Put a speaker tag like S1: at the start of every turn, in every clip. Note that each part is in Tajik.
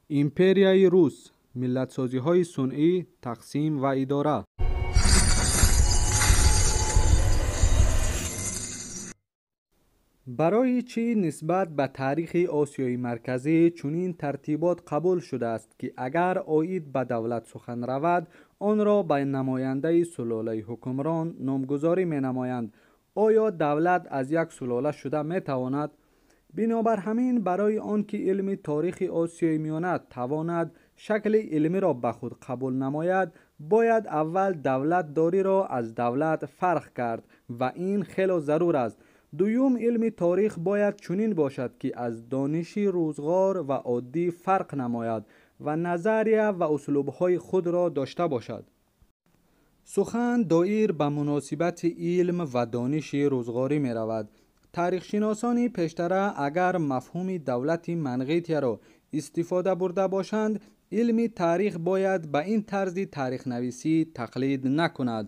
S1: Империяи Рус, миллатсозиҳои сунъӣ, тақсим ва идора. Барои чӣ нисбат ба таърихи Осиёи Марказӣ чунин тартибот қабул шудааст, ки агар оид ба давлат сухан равад, онро ба намояндаи сулолаи ҳукмрон номгузорӣ менамоянд? Оё давлат аз як сулола шуда метавонад? Бинобар ҳамин, барои он ки илми таърихи Осиёи Миёна тавонад шакли илмиро ба худ қабул намояд, бояд аввал давлатдориро аз давлат фарқ кард ва ин хело зарур аст. Дуюм, илми таърих бояд чунин бошад, ки аз дониши рӯзғор ва оддӣ фарқ намояд ва назария ва услубҳои худро дошта бошад. Сухан доир ба муносибати илм ва дониши рӯзғорӣ меравад. Таърихшиносони пештара агар мафҳуми давлати манғитияро истифода бурда бошанд, илми таърих бояд ба ин тарзи таърихнависӣ тақлид накунад.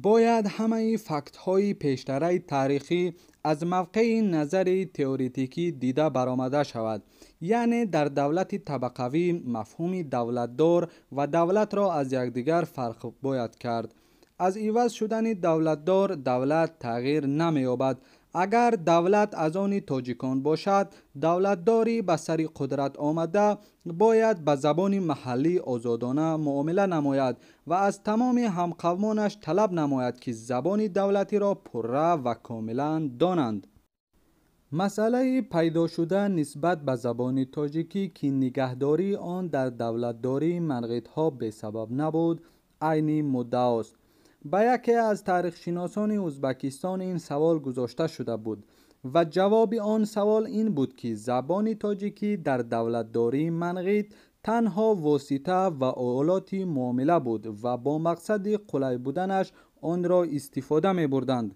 S1: Бояд ҳамаи фактҳои пештараи таърихӣ аз мавқеи назари теоретикӣ дида баромада шавад. Яъне дар давлати табақавӣ мафҳуми давлатдор ва давлатро аз якдигар фарқ бояд кард. Аз иваз шудани давлатдор давлат тағйир намеёбад. Агар давлат аз они тоҷикон бошад, давлатдори ба сари қудрат омада бояд ба забони маҳаллӣ озодона муомила намояд ва аз тамоми ҳамқавмонаш талаб намояд, ки забони давлатиро пурра ва комилан донанд. Масъалаи пайдошуда нисбат ба забони тоҷикӣ, ки нигаҳдории он дар давлатдории манғитҳо бесабаб набуд, айни муддаост. Ба яке аз таърихшиносони Узбакистон ин савол гузошта шуда буд ва ҷавоби он савол ин буд, ки забони тоҷикӣ дар давлатдории манғит танҳо восита ва олоти муомила буд ва бо мақсади қулай буданаш онро истифода мебурданд.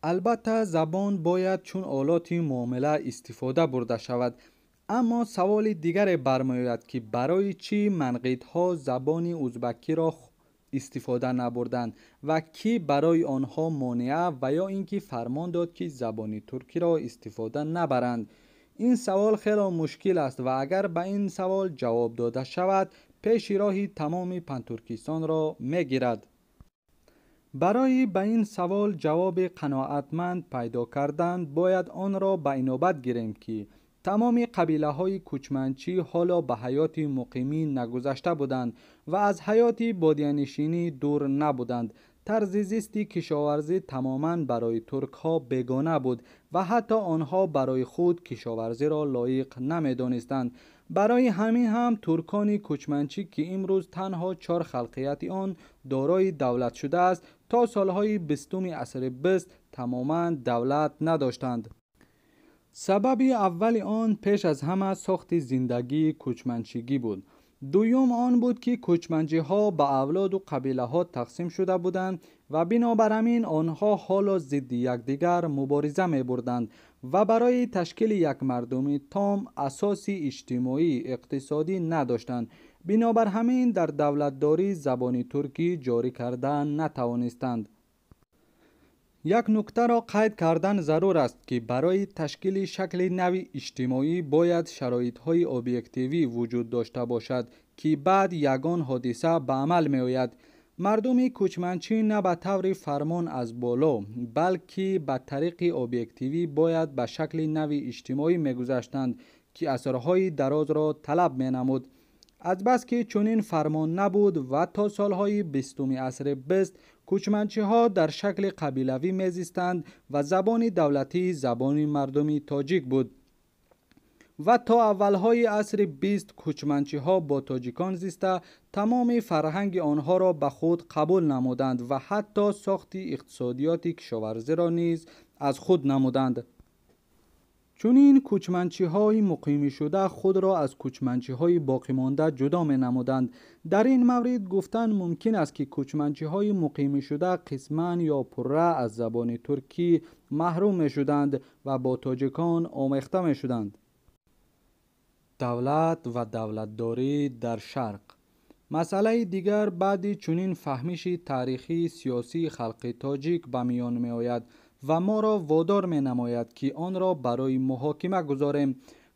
S1: Албатта, забон бояд чун олоти муомила истифода бурда шавад, аммо саволи дигаре бармеояд, ки барои чӣ манғитҳо забони узбакиро истифода набурданд ва кӣ барои онҳо монеа ва ё ин ки фармон дод, ки забони туркиро истифода набаранд. Ин савол хело мушкил аст ва агар ба ин савол ҷавоб дода шавад, пеши роҳи тамоми Пантуркистонро мегирад. Барои ба ин савол ҷавоби қаноатманд пайдо кардан бояд онро ба инобат гирем, ки тамоми қабилаҳои кӯчманчӣ ҳоло ба ҳаёти муқимӣ нагузашта буданд ва аз ҳаёти бодиянишинӣ дур набуданд. Тарзи зисти кишоварзӣ тамоман барои туркҳо бегона буд ва ҳатто онҳо барои худ кишоварзиро лоиқ намедонистанд. Барои ҳамин ҳам туркони кӯчманчӣ, ки имрӯз танҳо 4 халқияти он дорои давлат шудааст, то солҳои 20-уми асри 20 тамоман давлат надоштанд. Сабаби аввали он пеш аз ҳама сохти зиндагии кӯчманчигӣ буд. Дуюм он буд, ки кӯчманчиҳо ба авлоду қабилаҳо тақсим шуда буданд ва бинобар ҳамин онҳо ҳоло зидди якдигар мубориза мебурданд ва барои ташкили як мардуми том асоси иҷтимоӣ иқтисодӣ надоштанд. Бинобар ҳамин дар давлатдорӣ забони туркӣ ҷорӣ карда натавонистанд. Як нуктаро қайд кардан зарур аст, ки барои ташкили шакли нави иҷтимоӣ бояд шароитҳои объективӣ вуҷуд дошта бошад, ки баъд ягон ҳодиса ба амал меояд. Мардуми кӯчманчӣ на ба таври фармон аз боло, балки ба тариқи объективӣ бояд ба шакли нави иҷтимоӣ мегузаштанд, ки асрҳои дарозро талаб менамуд. Азбаски чунин фармон набуд ва то солҳои 20-уми асри 20 кӯчманчиҳо дар шакли қабилавӣ мезистанд ва забони давлатӣ забони мардуми тоҷик буд. Ва то аввалҳои асри 20 кӯчманчиҳо бо тоҷикон зиста тамоми фарҳанги онҳоро ба худ қабул намуданд ва ҳатто сохти иқтисодиёти кишоварзиро низ аз худ намуданд. Чунин кӯчманчиҳои муқимишуда худро аз кӯчманчиҳои боқимонда ҷудо менамуданд. Дар ин маврид гуфтан мумкин аст, ки кӯчманчиҳои муқимишуда қисман ё пурра аз забони туркӣ маҳрум мешуданд ва бо тоҷикон омехта мешуданд. Давлат ва давлатдорӣ дар Шарқ. Масъалаи дигар баъди чунин фаҳмиши таърихии сиёсии халқи тоҷик ба миён меояд ва моро водор менамояд, ки онро барои муҳокима гузорем.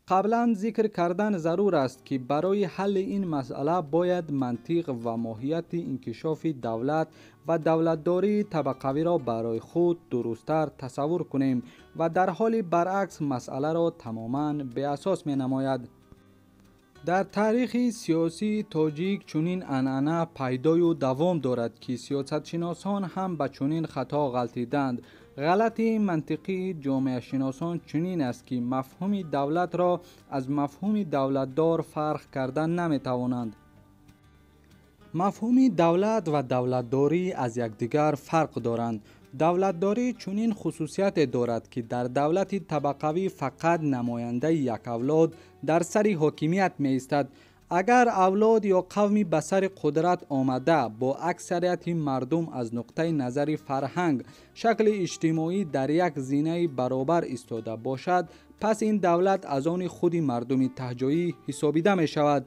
S1: Қаблан зикр кардан зарур аст, ки барои ҳалли ин масъала бояд мантиқ ва моҳияти инкишофи давлат ва давлатдории табақавиро барои худ дурусттар тасаввур кунем ва дар ҳоли баръакс масъаларо тамоман беасос менамояд. Дар таърихи сиёсии тоҷик чунин анъана пайдою давом дорад, ки сиёсатшиносон ҳам ба чунин хато ғалтиданд. Ғалати мантиқии ҷомеашиносон чунин аст, ки мафҳуми давлатро аз мафҳуми давлатдор фарқ карда наметавонанд. Мафҳуми давлат ва давлатдорӣ аз якдигар фарқ доранд. Давлатдорӣ чунин хусусияте дорад, ки дар давлати табақавӣ фақат намояндаи як авлод дар сари ҳокимият меистад. Агар авлод ё қавми ба сари қудрат омада бо аксарияти мардум аз нуқтаи назари фарҳанг, шакли иҷтимоӣ дар як зинаи баробар истода бошад, пас ин давлат аз они худи мардуми таҳҷоӣ ҳисобида мешавад.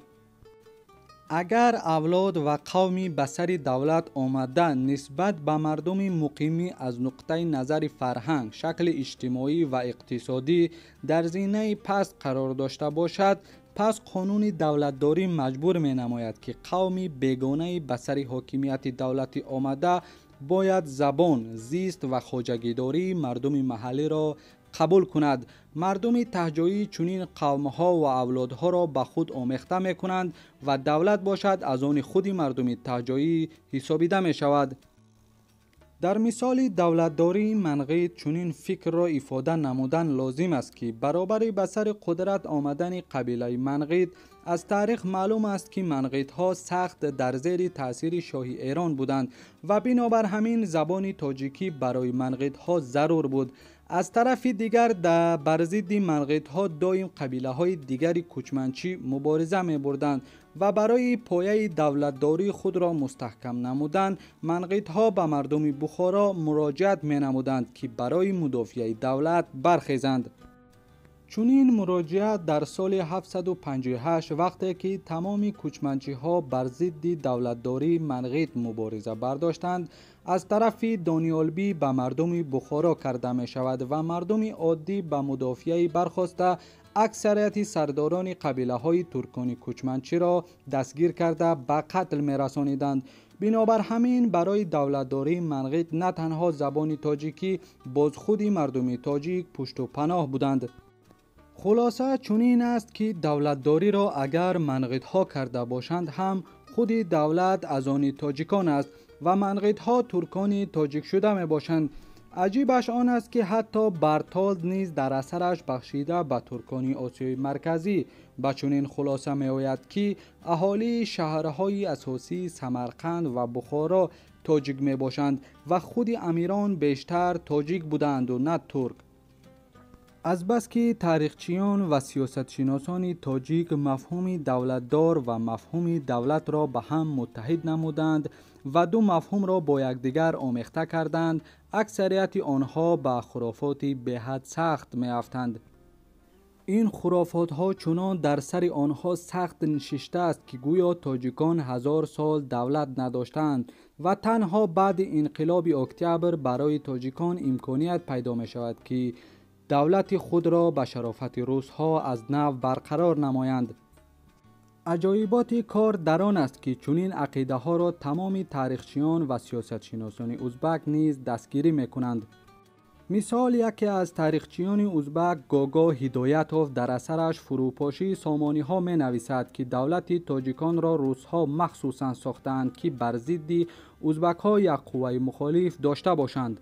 S1: Агар авлод ва қавми ба сари давлат омада нисбат ба мардуми муқимӣ аз нуқтаи назари фарҳанг, шакли иҷтимоӣ ва иқтисодӣ дар зинаи паст қарор дошта бошад, пас қонуни давлатдорӣ маҷбур менамояд, ки қавми бегонаи ба сари ҳокимияти давлатӣ омада бояд забон, зист ва хоҷагидории мардуми маҳаллиро қабул кунад. Мардуми таҳҷоӣ чунин қавмҳо ва авлодҳоро ба худ омехта мекунанд ва давлат бошад аз они худи мардуми таҳҷоӣ ҳисобида мешавад. Дар мисоли давлатдории манғит чунин фикрро ифода намудан лозим аст, ки баробари ба сари қудрат омадани қабилаи манғит аз таърих маълум аст, ки манғитҳо сахт дар зери таъсири шоҳи Эрон буданд ва бинобар ҳамин забони тоҷикӣ барои манғитҳо зарур буд. Аз тарафи дигар бар зидди манғитҳо доим қабилаҳои дигари кӯчманчӣ мубориза мебурданд ва барои пояи давлатдории худро мустаҳкам намудан манғитҳо ба мардуми Бухоро муроҷиат менамуданд, ки барои мудофиаи давлат бархезанд. Чунин муроҷиат дар соли 758 вақте ки тамоми кӯчманчиҳо бар зидди давлатдории манғит мубориза бардоштанд, аз тарафи Дониёлбӣ ба мардуми Бухоро карда мешавад ва мардуми оддӣ ба мудофиаи бархоста аксарияти сардорони қабилаҳои туркони кӯчманчиро дастгир карда ба қатл мерасониданд. Бинобар ҳамин барои давлатдории манғит на танҳо забони тоҷикӣ, боз худи мардуми тоҷик пушту паноҳ буданд. Хулоса чунин аст, ки давлатдориро агар манғитҳо карда бошанд ҳам худи давлат аз они тоҷикон аст ва манғитҳо туркони тоҷикшуда мебошанд. Аҷибаш он аст, ки ҳатто Бартолд низ дар асараш бахшида ба туркони Осиёи Марказӣ ба чунин хулоса меояд, ки аҳолии шаҳрҳои асосии Самарқанд ва Бухоро тоҷик мебошанд ва худи амирон бештар тоҷик буданду на турк. Азбаски таърихчиён ва сиёсатшиносони тоҷик мафҳуми давлатдор ва мафҳуми давлатро ба ҳам муттаҳид намуданд ва ду мафҳумро бо якдигар омехта карданд, аксарияти онҳо ба хурофоти беҳад сахт меафтанд. Ин хурофотҳо чунон дар сари онҳо сахт нишистааст, ки гӯё тоҷикон 1000 сол давлат надоштаанд ва танҳо баъди инқилоби октябр барои тоҷикон имконият пайдо мешавад, ки давлати худро ба шарофати русҳо аз нав барқарор намоянд. Аҷоиботи кор дар он аст, ки чунин ақидаҳоро тамоми таърихчиён ва сиёсатшиносони узбак низ дастгирӣ мекунанд. Мисол, яке аз таърихчиёни узбак Гого Ҳидоятов дар асараш «Фурӯпошии сомониҳо» менависад, ки давлати тоҷиконро русҳо махсусан сохтаанд, ки бар зидди узбакҳо як қувваи мухолиф дошта бошанд.